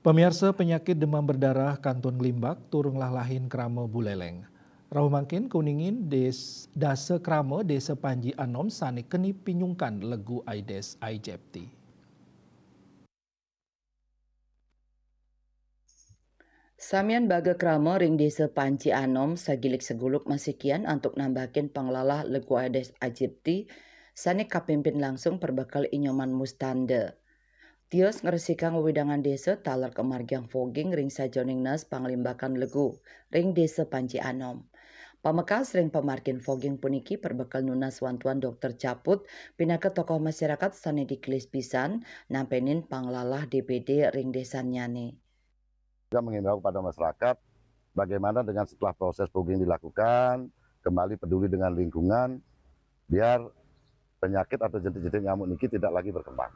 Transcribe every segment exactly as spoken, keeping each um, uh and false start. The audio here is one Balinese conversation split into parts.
Pamiarsa, panyakit demam berdarah kantun nglimbak tur nglalahin krama Buleleng. Rauh mangkin kauningin des-, dasa krama Desa Panji Anom sane keni pinyungkan legu Aedes aegypti. Samian baga krama ring Desa Panji Anom sagilik saguluk masikian antuk nambakin panglalah legu Aedes aegypti sane kapimpin langsung perbekel I Nyoman Mustanda. Tios ngresikang wewidangan desa taler kamargiang fogging ring sajeroning nes panglimbakan legu ring Desa Panji Anom. Pamekas ring pamargin fogging puniki perbekel nunas wantuan Dokter Caput pinaka tokoh masyarakat sane digelis pisan nampenin panglalah D B D ring desannyane. Juga mengimbau kepada masyarakat, bagaimana dengan setelah proses fogging dilakukan, kembali peduli dengan lingkungan, biar penyakit atau jentik-jentik nyamuk niki tidak lagi berkembang.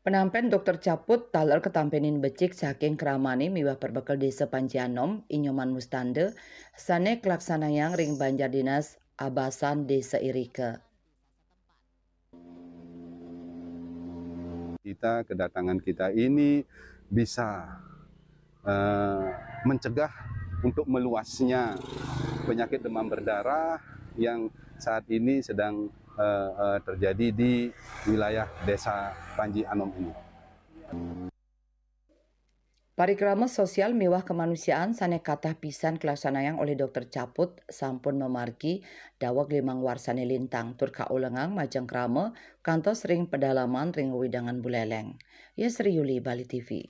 Penampen Dokter Caput taler katampenin becik saking kramane miwah perbekel Desa Panji Anom, I Nyoman Mustanda, sane kalaksanayang ring Banjar Dinas Abasan Desa irika. Kita, kedatangan kita ini bisa eh, mencegah untuk meluasnya penyakit demam berdarah yang saat ini sedang eh, eh, terjadi di wilayah Desa Panji Anom ini. Parikrama sosial miwah kamanusiaan sane katah pisan kalaksanayang olih Dokter Caput sampun mamargi daweg limang warsane lintang tur kaulengang majeng krama kantos ring pedalaman ring wewidangan Buleleng. Yesri Yuli, Bali T V.